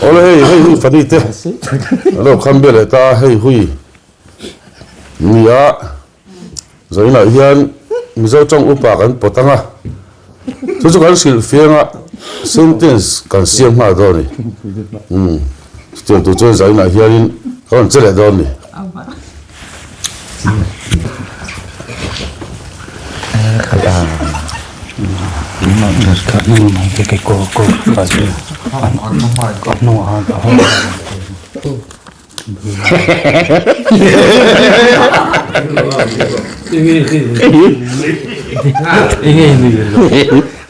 Awle hei hei hui fani te alo kham vel leh ta a hei hui nia zainah hian Mizo tawng upa kan pawt ang a chu chu kan hrilh fiang a sentence kan siam nghal dawn a ni umm chutiang tur chuan zainah hianin ka rawn che leh dawn a ni.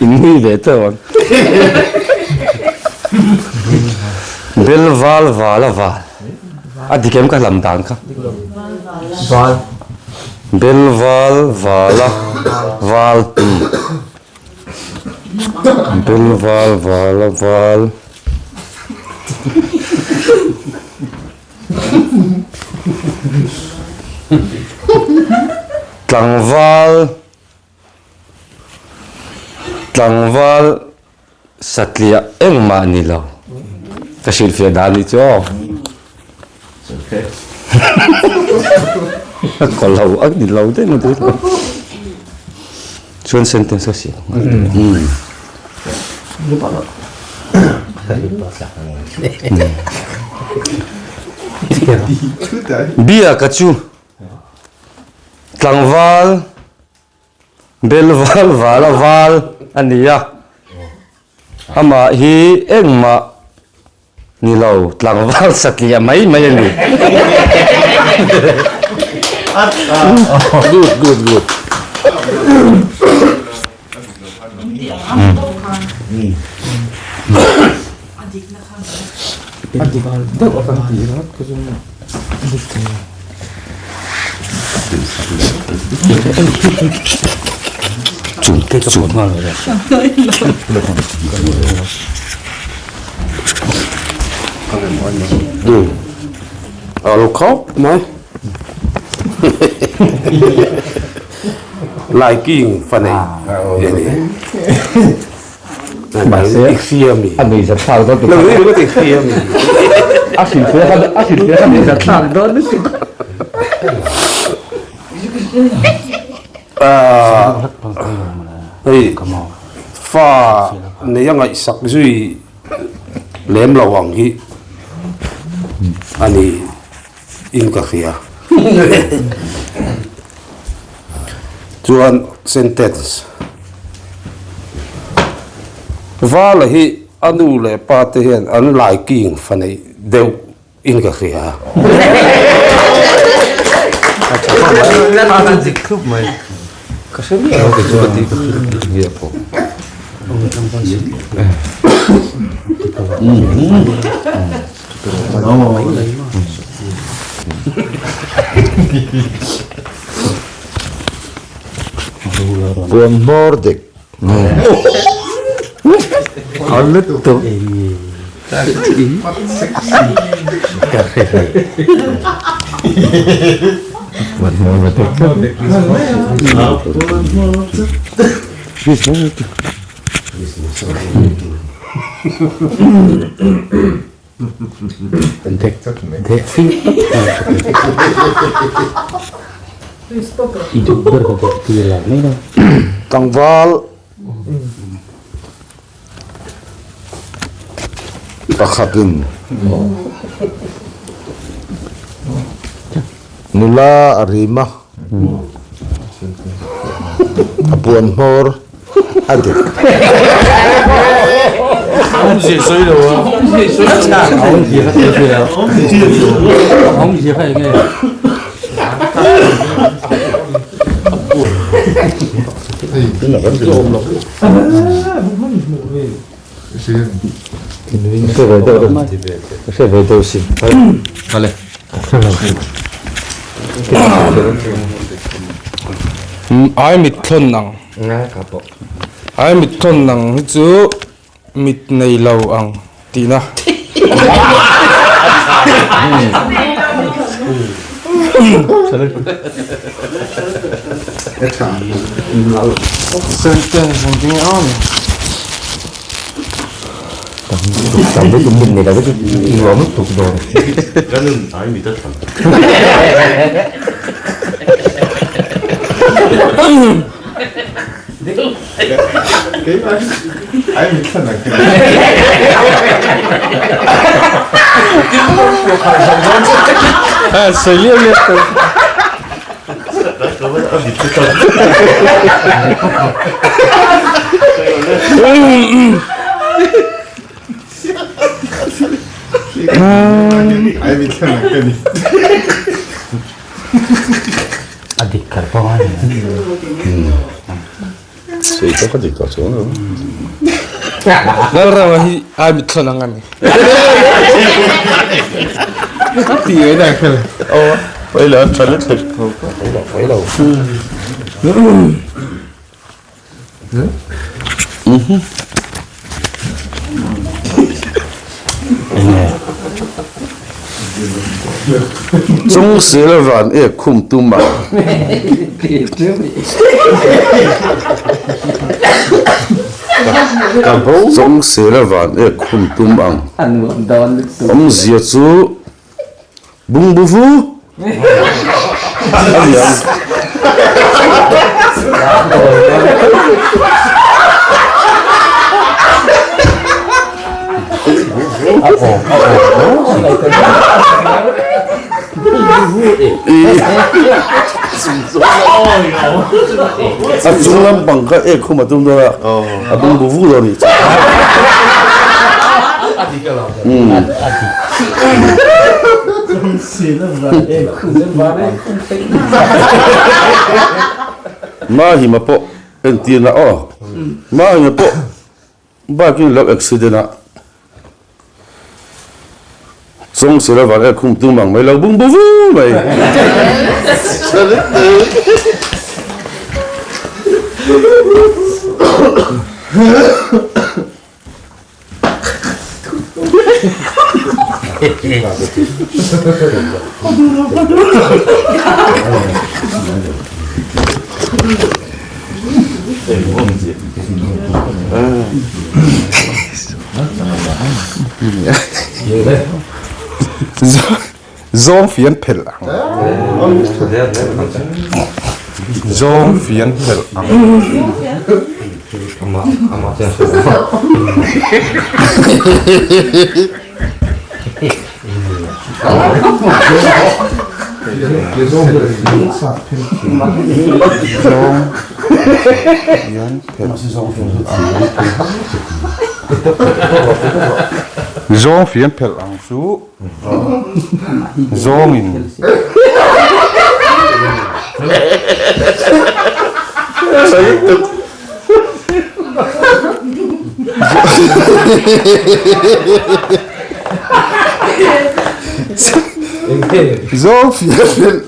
In nui ve teuh ang. Bel val val a val. A dik em ka lam dan kha? Val. Bel val val a val. Bel val val a val. Tlangval Tlangval satliah engmah ni lo. Ka hrilhfiah dan nih chu aw. Ka lo a ni lo daih mai daih lo. Chuan sentence ka siam ang. Biaka chu tlangval Bel val val a val a ni a, amah hi engmah ni lo tlangval satliah mai mai a ni. Good good good. A lo khawp mai Laiking fa nei a ni. Mahse a nuih zat thlak dawn ti a hrilhfiah kha a hrilhfiah kha nuih zat thlak dawn lutuk. Hei fa nei a ngaihsak zui lem lo ang hi a ni in ka hria. Chuan sentence Vala hi a nu leh pa te hian an laiking fa neih deuh in ka hria. Puan hmawr dik. A lutuk. Puan hmawr dik. Tlangval pakhatin nula a rim a, a puan hmawr A dik. Ai mit thlawn ang. Ai mit thawn ang hi chu mit nei lo ang tihna. Sentence ang tinge a ni. Tam lutuk mit nei lo te chu nuam lutuk dawn. Ka nun ai mit a thlan. Sawi liam liam tawh. A dik kher pawh a ni. Sei tawk a dik tawh chuang lo. Lalrama hi ai mit thlawn ang a ni. Ti ai na khel. Aw, pai la tha le thek. Pai lo. Chung sel van ek khum tum a. Chung sel van ek khum tum ang. Awmzia chu Bungbu vu a ni ang. A chung lampang kha ek khum a tum dawn a, a bungbu vu dawn a nih chu. Mahima pawh entirna aw. Mahima pawh bike in lo accident a chawng sel avang hian khum tum ang mai lo bung bu vu mai. Zawng fian phelh ang. Zawng fian phelh ang. Zawng fian phelh ang chu. Zawngin. Zawng fian phelh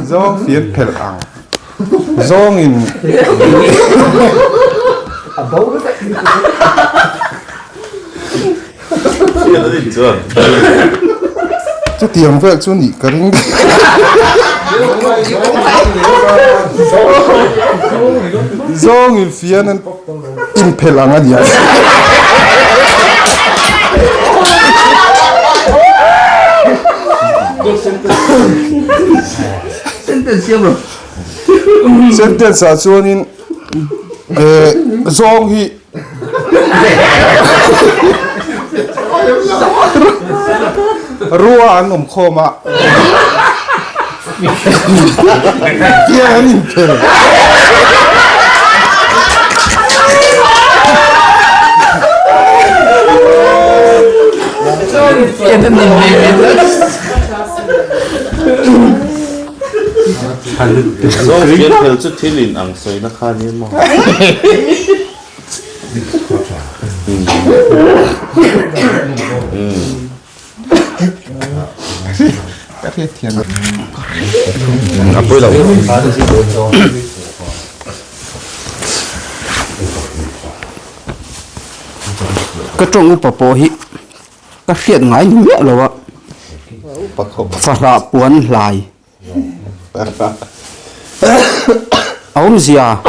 Zawng fian phelh ang. Zawngin. Chutiang vel chu nih ka ring. Zawngin fian an inphelh ang a nia. Sentence ah chuanin zawng hi Rua an awm khawm a, tia an inphel. Zawng fianphel chu thil in ang sawina kha ni maw? Ka tawng upa pawh hi ka hriat ngai ni miah lo a, fahrah puan hlai. A awmzia.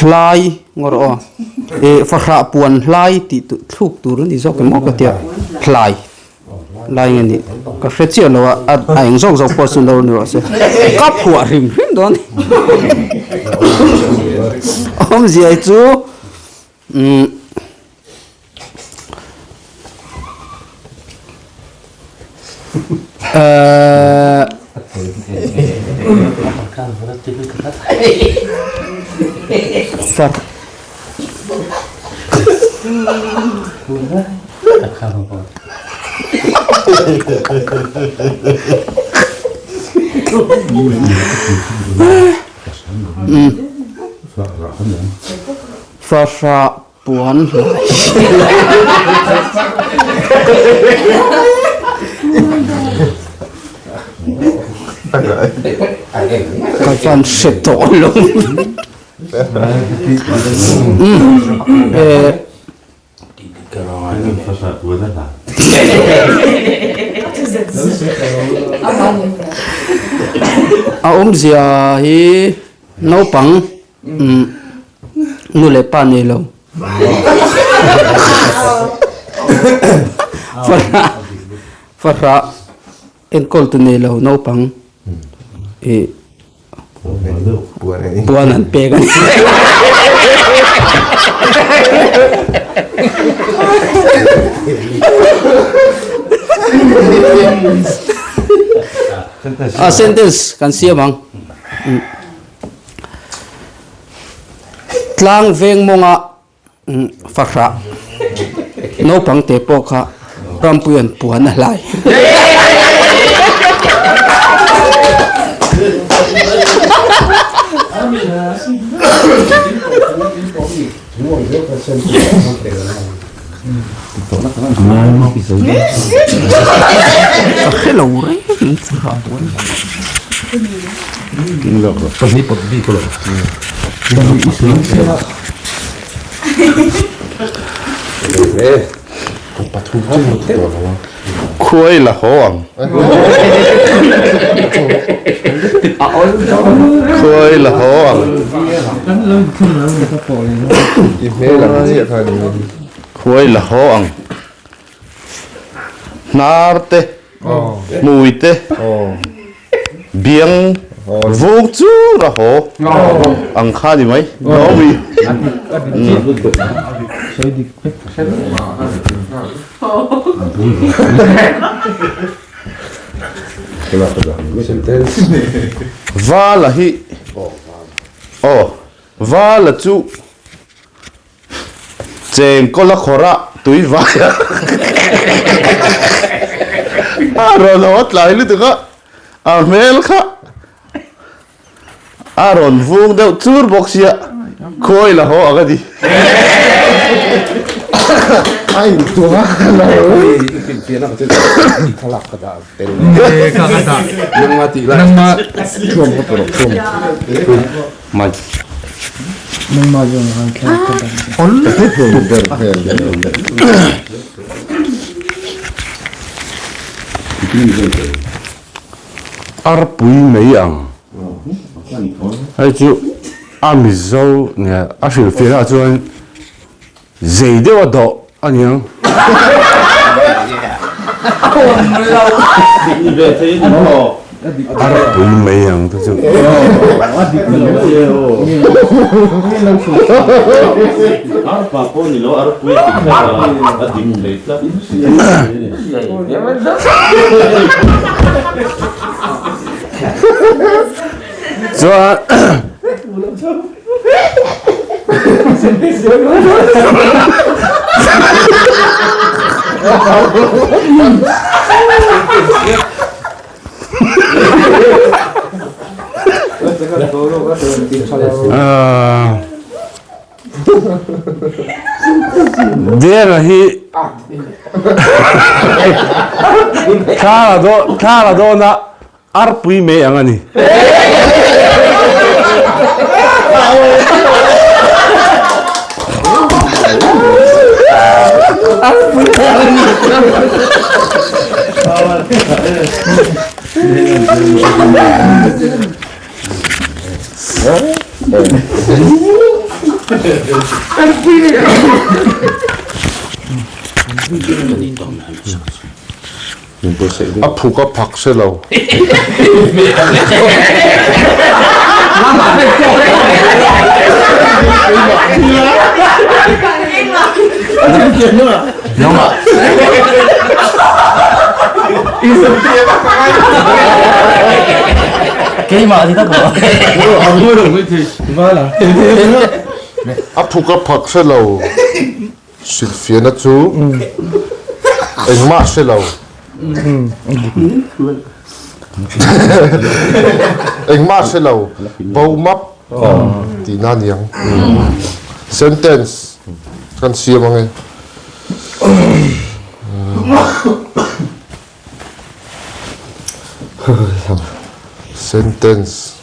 Hlai ngaw rawh aw. Ih fahrah puan hlai tih thluk tur a ni zawk em aw ka tia. Hlai. Lai nge nih ka hre chiah lo a, a eng zawk zawk pawh chu lo ni rawh se. Ka phuah hrim hrim dawn a ni. Awmzia hi chu umm ehh Fahrah puan hlai. Ka van hre tawh lo. A awmzia hi naupang nu leh pa nei lo fahrah enkawl tu nei lo naupang ih Puan an pek a ni. A sentence kan siam ang. Tlang veng mawnga Fahrah naupang te pawh kha rampui an puan a hlai. Ka hre lo reng reng fahrah puan. Khuai la haw ang. Khuai la haw ang. Khuai la haw ang. Hnar te, hmui te, biang vung chur a haw ang kha ni mai. Naomi. Vala hi aw Vala chu Chengkawl a khawrh a, tui vai a a rawn haw tlai lutuk a, a hmel kha a rawn vung deuh chur bawk sia, khawi la haw ang a ni. A intuah lo. Mai. Arpui mai ang. Hei chu a Mizo nia a hrilhfiahna ah chuan zei deuh a dawh a niang. Arpui mai ang te chu. Chuan Denga hi thla la dawn a Arpui mai ang a ni. Arpui mai ang a ni. A phuk a phak hre lo. A phuk a phak hre lo. Hrilhfiahna chu engmah hre lo. Engmah hre lo. Bo map tihna a ni ang. Sentence kan siam ang e. Sentence.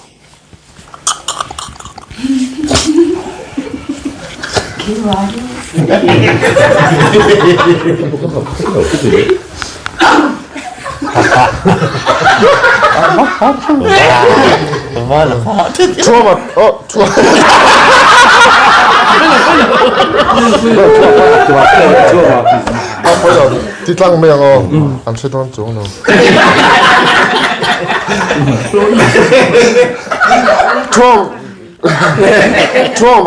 Ti tlang mai ang aw, an hre dawn chuang lo. Thuam Thuam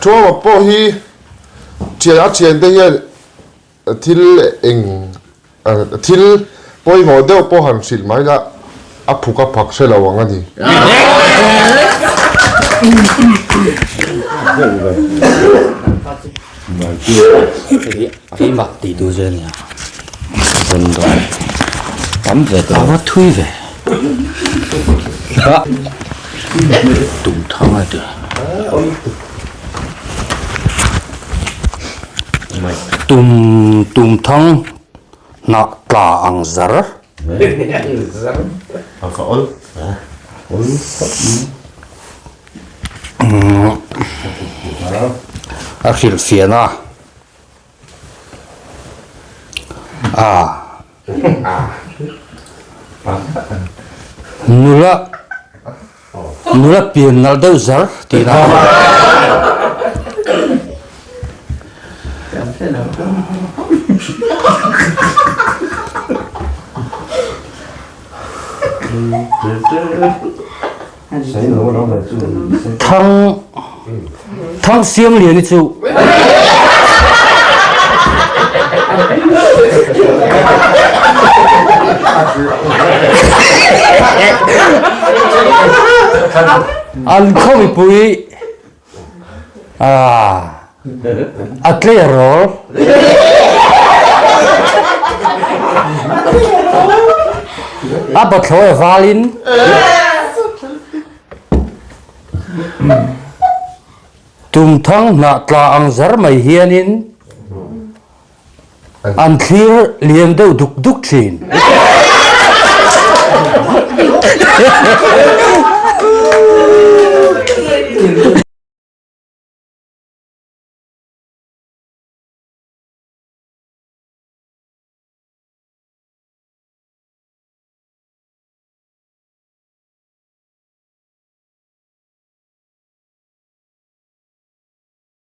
Thuama pawh hi thian a thiante hian Thil eng thil pawimawh deuh pawh han hrilh mai la, a phuk a phak hre lo ang a ni. Keimah tih duh zel nia. Rawn dawn tam ve tawh. A va thui ve. Tum thang a ti. Tum tum thang hnah tla ang zar. A hrilhfiah a. A. Nula nula pian nalh deuh zar tih na. Thang Thang Siam Liani chu An khaw mipui a tleirawl. A pathlawi a valin. Tumthang hnah tla ang zar mai hianin an thlir lian deuh duk duk thin.